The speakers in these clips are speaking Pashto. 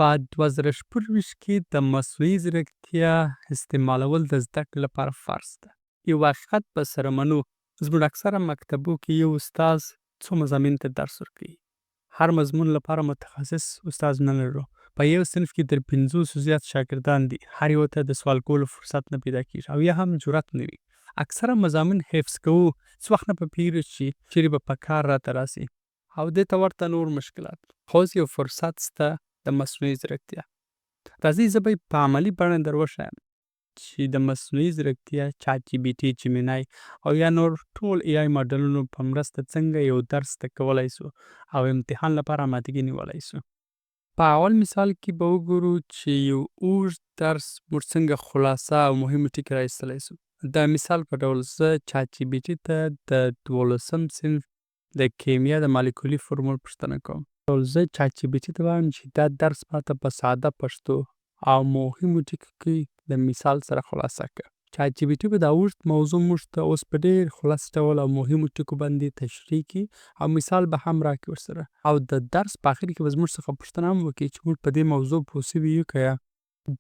په 2026 کې د مصنوعي ځیرکتیا استعمالول د زده کړې لپاره فرض ده. یو حقیقت به سره منو، زموږ اکثره مکتبو کې یو استاد څو مضامین ته درس ورکوي. هر مضمون لپاره متخصص استاد نه لرو. په یو صنف کې تر 50 زیات شاګردان دي، هر یو ته د سوال کولو فرصت نه پیدا کیږي او یا هم جرأت نه وي. اکثره مضامین حفظ کوو، څه وخت نه په پوهیږو چې چیرې به په کار راته راسي. او دې ته ورته نور مشکلات. خو اوس یو فرصت سته د مصنوعي ځیرکتیا. راځئ زه به یې په عملي بڼه در وښایم چې د مصنوعي ځیرکتیا، چات جي بي ټي، جیمینای او یا نور ټول ای آی ماډلونو په مرسته څنګه یو درس زده کولای سو او امتحان لپاره آمادګي نیولای سو. په اول مثال کې به وګورو چې یو اوږد درس موږ څنګه خلاصه او مهمو ټکي را ایستلی سو. د مثال په ډول زه چات جي بي ټي ته د 12 صنف د کیمیا د مالیکولي فورمول پوښتنه کوم. زه چات جي بي ټي ته وایم چې دا درس ماته په ساده پښتو او مهمو ټکو کې د مثال سره خلاصه کړه. چات جي بي ټي به دا اوږد موضوع موږ ته اوس په ډېر خلاص ډول او مهمو ټکو باندې تشریح کړي او مثال به هم راکړي ورسره، او د درس په اخر کې به زموږ څخه پوښتنه هم وکړي چې موږ په دې موضوع پوه شوي یو که یا.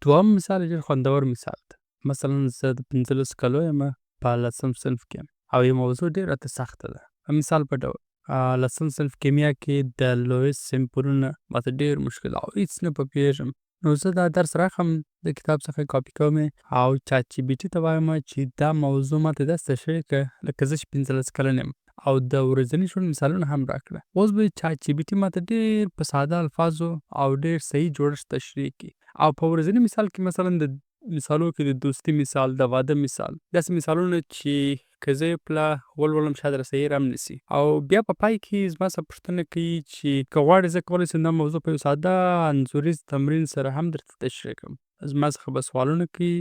دوهم مثال ډېر خوندور مثال دی. مثلا زه د 15 کلو یم، په لسم صنف کې یم او یو موضوع ډېره راته سخته ده. مثال په ډول لسم صنف کیمیا کې د لویس سمپلونه ماته ډېر مشکل او هیڅ نه په پوهېږم. نو زه دا درس راخم، د کتاب څخه کاپي کوم او چات جي بي ټي ته وایم چې دا موضوع ماته داسې تشریح کړه لکه زه چې 15 کلن یم، او د ورځني ژوند مثالونه هم راکړه. اوس به چات جي بي ټي ماته ډېر په ساده الفاظو او ډېر صحیح جوړښت تشریح کړي، او په ورځني مثال کې، مثلا د مثالو کې د دوستي مثال، د واده مثال، داسې مثالونه چې که زه یې پلا ولولم شاید راسره هېر هم نه سي. او بیا په پای کې زما څخه پوښتنه کوي چې که غواړې زه کولی شم دا موضوع په یو ساده انځوریز تمرین سره هم درته تشریح کړم. زما څخه به سوالونه کوي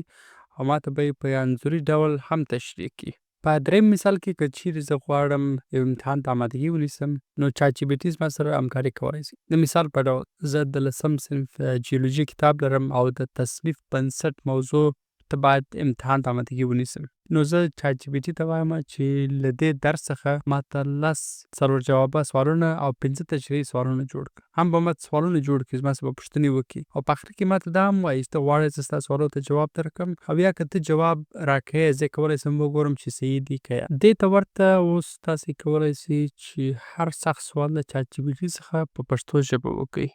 او ماته به یې په انځوري ډول هم تشریح کړي. په دریم مثال کې که چیرې زه غواړم یو امتحان ته آمادګي ونیسم، نو چات جي بي ټي زما سره همکاري کولی شي. د مثال په ډول زه د لسم صنف جیولوژي کتاب لرم او د تصنیف بنسټ موضوع ته باید امتحان ته آمادګي ونیسم. نو زه چات جي بي ټي ته وایم چې له دې درس څخه ماته لس څلور جوابه سوالونه او 5 تشریحي سوالونه جوړ کړه. هم به ماته سوالونه جوړ کړي، زما څخه به پوښتنې وکړي او په اخر کې ماته دا هم وایي چې ته غواړې زه ستا سوالو ته جواب درکړم او یا که ته جواب راکوې زه کولی شم وګورم چې صحیح دي که یا. دې ته ورته اوس تاسې کولی شئ چې هر سخت سوال له چات جي بي ټي څخه په پښتو ژبه وکړئ.